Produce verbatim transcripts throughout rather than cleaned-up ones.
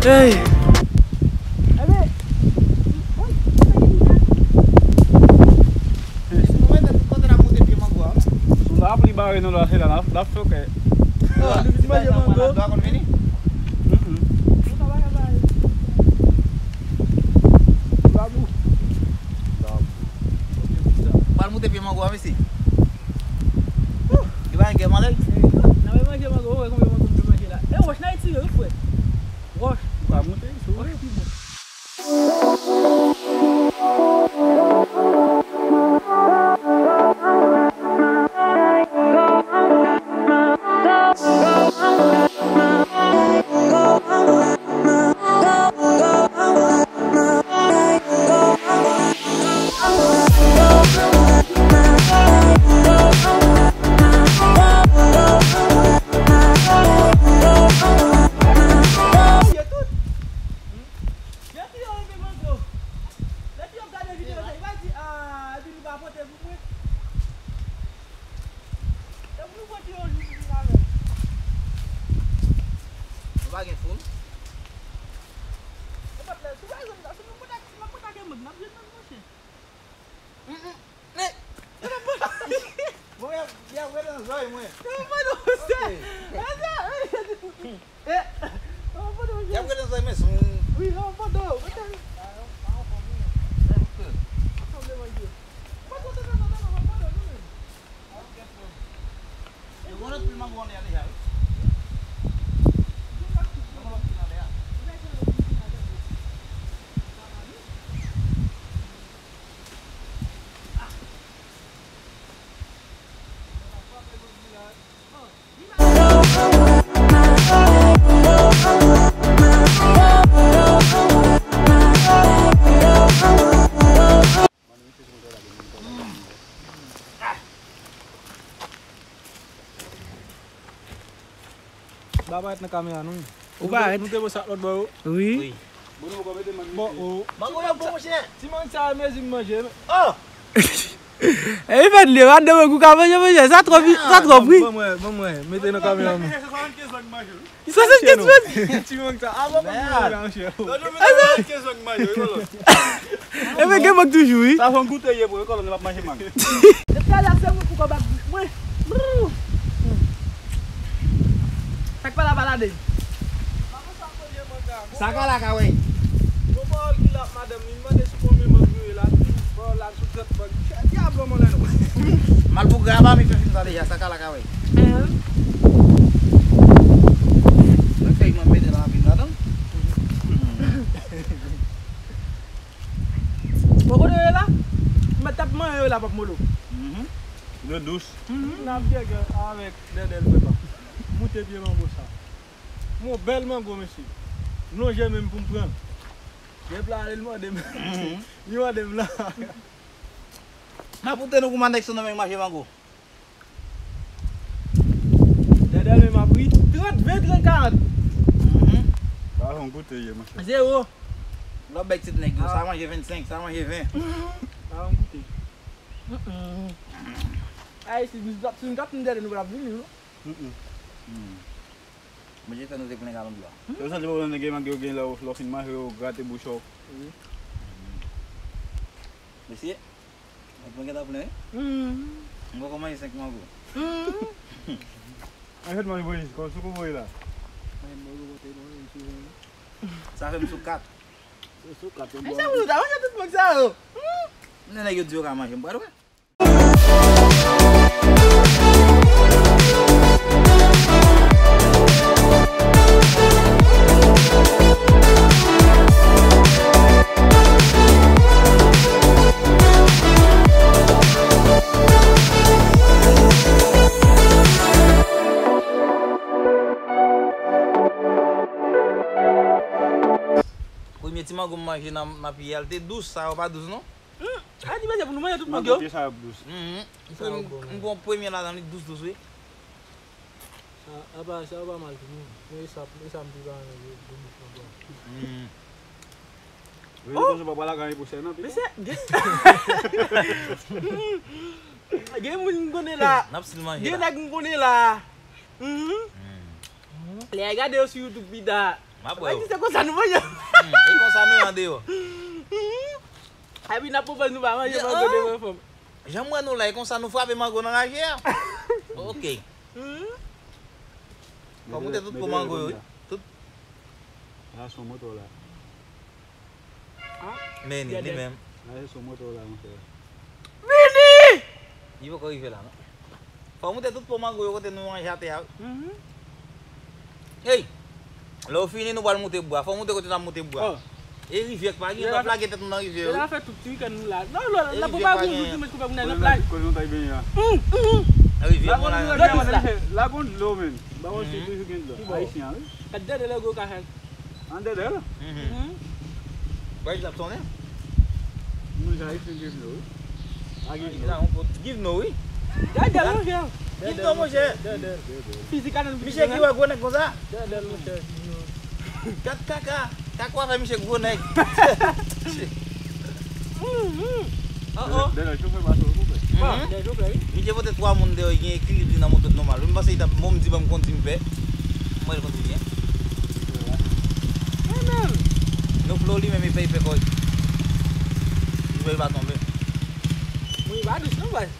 Hey! Ebyen, woy, sa gen la? Si nou mete tout kote n ap moute pye mango a, wi. Sou lapli bare nou la, se la, n ap, n ap fè kè. Ah, nou vin manje mango. Dwa konn vini? Mm-mm. Nou pa ka bare. Babou. Babou. Pral moute pye mango a, mesye. Li pa gen kè malèz? N ap manje mango, ou wè konbyen mango m te manje la. E, wòch nan retire, wi, frè. Wòch. Ou ka moute, si w vle. Wòch pi bon. Depi yo leve mango, depi yo gade videyo sa, yo va di, ah, epi nou pa pote pou mwen. Depi nou pote yon jou pou vin avè l. Nou pa gen foul? E pa plè, si pa egzanp, si nou pote, si nou pote gen mank, n ap jwenn mank, monchè. Mm, mm. Bon, y ap, y ap rete nan zòrèy mwen. Yo, mwen, non, se, e, sa, e, e, y ap rete nan zòrèy mwen, si w... Wi, non, mwen, non, mwen, te... Sanble manje. Mwen, kote nan, nan, nan, mwen, non, non, non. Yo, mwen, lòt pil mango anlè a deja, wi. Yo, mwen, lòt pil anlè a. Ba parèt nan kamera non. Ou parèt. Nou te wè sa lòt bò yo? Wi. Wi. Bon, nou poko mete mango. Bon, o. Mango yo bon, monchè. Ti mango sa, mezi m manje. Oh! E fè de, pa de mango ka manje, manje. Sa twò, sa twò pri. Bon, mwen, bon, mwen. Mete nan kamera mwen. Swasann kenz mango. Ti mango sa. Ah, bon, bon, bon, monchè. Swasann kenz mango, wi, kolòn. Ebyen, gen mank toujou, wi. Sa fè m goute ye, bro, kolòn, m ap manje mango. Depi talè se mwen pou konbat bouch mwen. Sa k pa la, pa la de. Sa ka la ka wè. Yon pawòl ki la, madanm li mande sou konbyen mank nou ye la, tou pawòl la sou trant mank. Chè, dyab, mwen, lè nou. Malpougra pa mi fè fim sa deja, sa ka la ka wè. Mwen fè yon mete nan vin ladan. Bon, kote yo ye la? Mwen t ap manyen yo la, p ap molo. Mhm. Yo dous. Mhm. N ap gègè avèk Dèdèl, frè pa m. Moute pye mango sa. Mon bèl mango, mesye. M lonje men m pou m pran. Dèdèl ale, l mande m. Mhm. Li mande m la. N ap moute nou pou m anèk sou nan men mache mango. Dèdèl menm ap ri. Trant, ven, trant, karant. Mhm. Ba yon goute ye, monchè. Zewo. Lòt bèk ti nèg yo, sa manje vennsenk, sa manje ven. Mhm. Ba yon goute. Mm-mm. Ay, si nou t ap, si nou t ap vin dèdè, nou pa t ap vini, non. Mm-mm. Mm. Manje fè nou te plen galon dlo a. Se sa, se pwoblèm nèg yo gen lè w, lè w fin manje, yo grate bouch ou. Wi. Mesye, mwen gentan plen, wi. Mm. Mwen poko manje senk mango. Mm. An fèt, manje voye, kòm sou konvoye la. Manje mango, mwen te manje sou ven. Sa fè m sou kat. Sou, sou kat, e bon. Sa moun ta manje tout mango sa yo. Hmm. Lè nèg yo di yo ka manje, m pral wè. Premye ti mango m manje nan, nan piye a, l te dous, sa yo pa dous non. Hmm, a di mesye pou nou manje tout mango yo. Mango pye sa yo dous. Mhm. M pran, m pran premye ladan li dous dous wi. Sa, apa, sa yo pa mal tou non. Men e sa, e sa m pi pa renmen de, de bouch mango a. Mhm. Vini konsa pa pral lakay pwochèn non, pito. Mesye, gen, gen moun m konnen la. N ap sil manje la. Gen nèg m konnen la. Mhm. Hmm. Lè y gade yo sou YouTube pita. Apre yo. Se konsa nou manje. Hmm, e konsa nou ye andeyò. Epi n ap pwopòz nou pa manje mango devan fanm. Jan m wè nou la, e konsa nou frape mango nan raje a. Ok. Fò moute tout po mango yo, wi. Tout. La se yon moto la. Men li, li menm. La se yon moto la, monchè. Vini! Li poko rive la, non. Fò moute tout po mango yo kote nou ranje atè a, wi. Hey! Lè w fini, nou pral moute bwa. Fò moute kote n ap moute bwa. E rivyè k pa gen, n ap lage tèt nou nan rivyè, wi. E la fè tout ti wikenn nou la. Non, non, n ap pa gen yon jou dimanch pou fè moun nan plaj. Kote nou t al benyen an. Rivyè Mont Lanyan. La gon dlo, men. Ba wè se toujou gen dlo. Ayisyen an, wi. Gad dèdè lè gwo kachèt. An dèdè la. Wè, l ap sonnen. Moun sa Ayisyen Givno, wi. A Givno. Givno, wi. Dèdè, monchè. Givno, monchè. Fizik a nan. Misye ki wè gwo nèg konsa? Dèdè, monchè, Givno. Gad kaka. Kaka w a fè misye gwo nèg. Oh, oh. Dèdè, chofè bato, chofè. Bon, dèdè, chofè, wi. Misye pote twa moun deyò, gen ekilib li nan moto nòmal. Mwen panse li t ap, bon, m di ban m kondui m pè. Mwen l kondui byen. Mwen menm. Nou flo li menm, li pè, li pè kòrèk. Li pè, li pa tonbe. Mwen, li pa dous non, baz.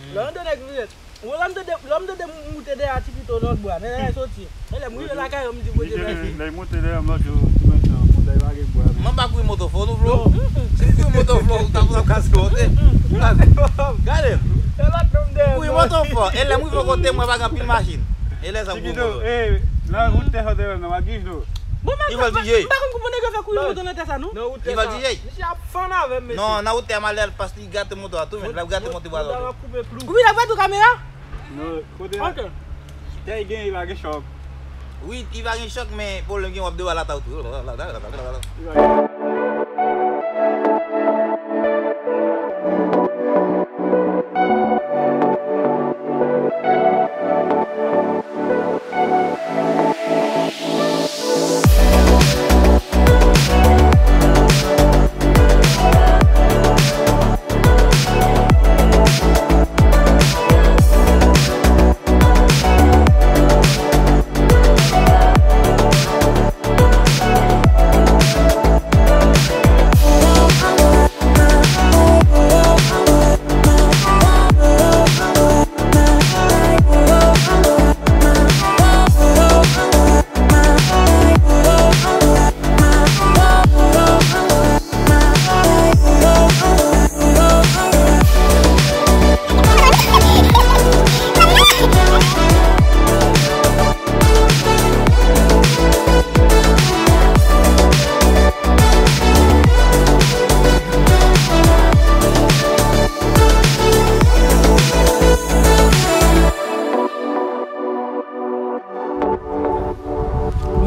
Lè w tande nèg vire, lè w tande, lè w tande moute dèyè a ti pito lòt bwa, men lè l soti. Men lè m rive lakay yo, m di Bondye mèsi. Lè l moute dèyè m lòt jou, dimanch lan, moute la pa gen bwa, men. Mwen pa kouri moto fò, nou flo. Si m kouri moto fò, ou ta pou ta kase monte. Gade. Kouri moto fò. E lè m rive kote mwen pa gen anpil machin. E lè sa m kouri moto. Nan wout tè sa te wè nan Magij nou. Bon, men m pa konn pou nèg yo fè kouri moto nan tè sa, non. Nan wout tè sa. Misye ap fann avè m, mesye. Non, nan wout tè a m ale al pas li gate moto a tou, men l ap gate moto bwa lòt. Ou vin ap gate kamera? Non, kote a. Tè gen, li pa gen chòk. Wi, li pa gen chòk, men pwoblèm gen w ap debale atò tou.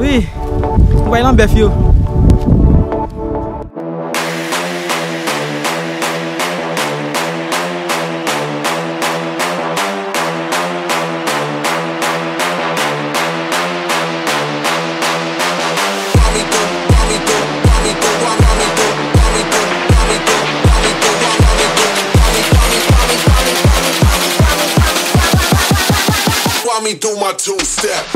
Wi, nou bay nan bèf yo. Let me do my two step.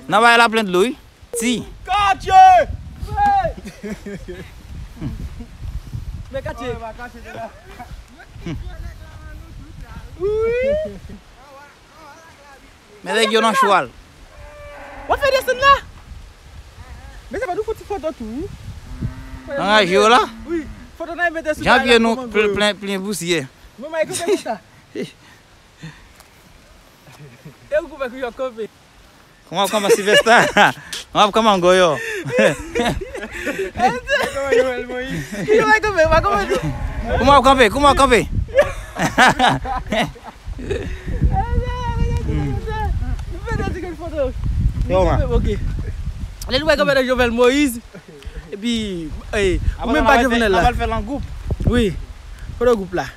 Nan bay la plen dlo, wi. Ti. Katye! Men Katye. Wi. Men nèg yo nan chwal. W ap fè desann la? Men se pa nou fouti foto tou, wi. Nan raje yo la? Wi. Foto nan mete sou Jan pye nou plen, plen, plen pousyè. Mwen, mwen, koupe konsa. E ou koupe kou yo kanpe. Kouman w ap kanpe Sylvester? Kouman w ap kanpe Angoyo? Kouman w ap kanpe? Kouman w ap kanpe? Kouman w ap kanpe? Yo, man. Ok. Lè nou wè kanpe Jovenel Moïse, epi, eh, ou menm pa Jovenel la. Apre nou pral fè l an gwoup. Wi. Foto gwoup la.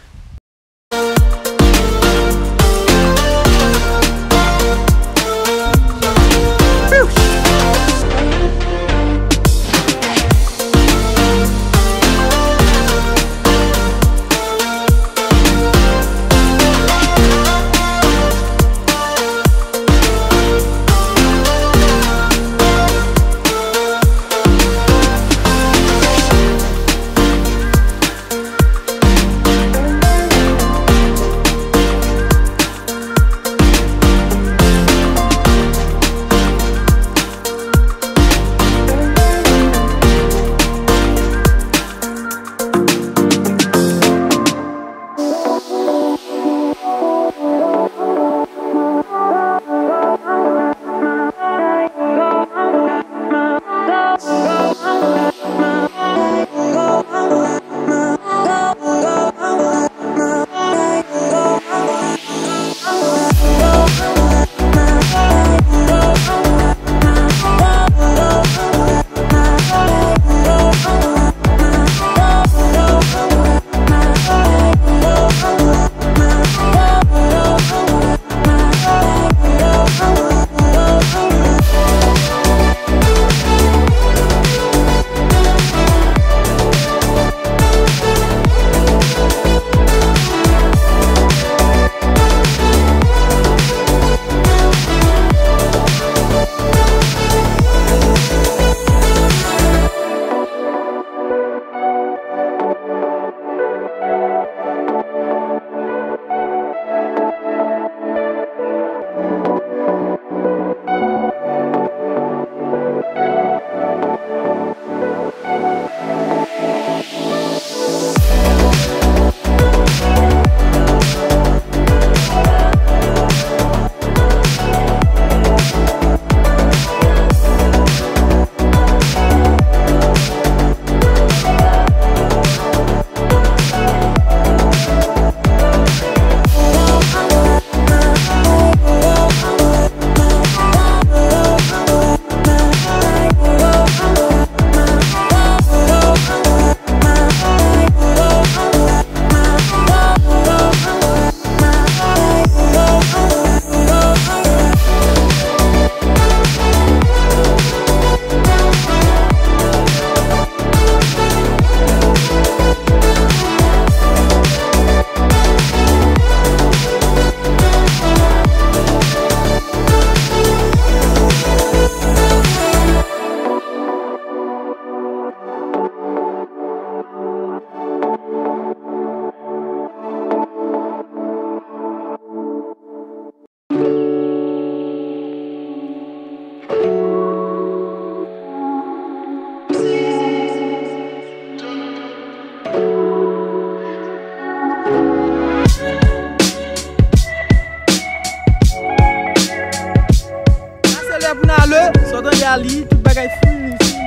Sa se lè pou n ale, sa w tande a li, tout bagay fini, fini.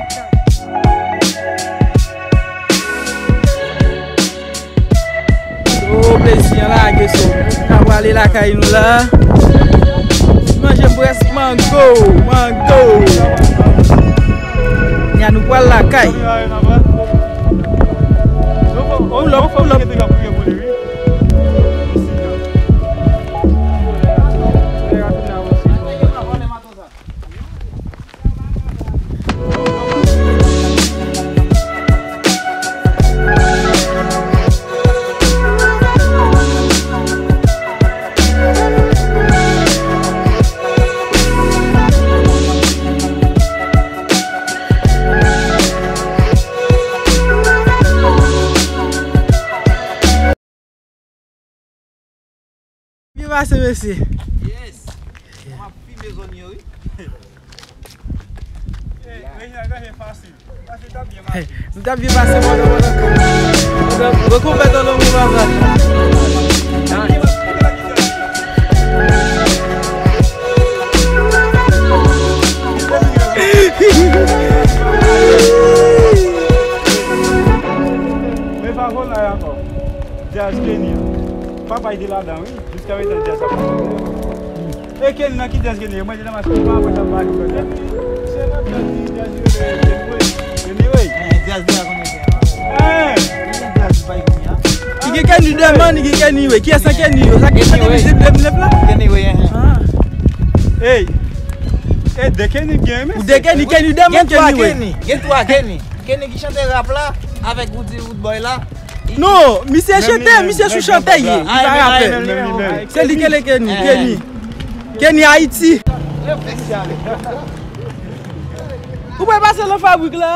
O, plezi an lage sou. N ap prale lakay nou la. Manje brès mango, mango. Nya nou pral lakay. Pull up, pull up. Pase, mesye. Yes. M ap fime zòn yo, wi. Hey, Reginald, gade fasil. Fasil, t ap byen mache. Nou t ap byen pase pandan, pandan, pandan, bon, konpè Tolo Mou papa. Men pa vòlè ankò. Djaz Kenny. Papa, li te ladan, wi. Jiska prezan, djaz ap fè. E Kenny nan ki djaz Kenny ye? Mwen te nan mache, mwen pa wè sa pa li fè. Se nan djaz li, djaz li rele Kenny Way. Kenny Way. Eh, djaz li a konnen se. Eh, djaz li pa konnen a. Li gen Kenny Deman, li gen Kenny Way. Kiyès nan Kenny yo? Sa ki chante mizik de mil nèf la? Kenny Way, eh. Ah. Hey. E de Kenny gen, men. Ou de Kenny, Kenny Deman, Kenny Way. Gen twa Kenny. Gen twa Kenny. Kenny ki chante rap la, avèk Roody Roodboy la. Non, misye chante, misye sou chantè ye. Li pa rapè. Se li ki rele Kenny, Kenny. Kenny Ayiti. Ou pral pase nan fabrik la?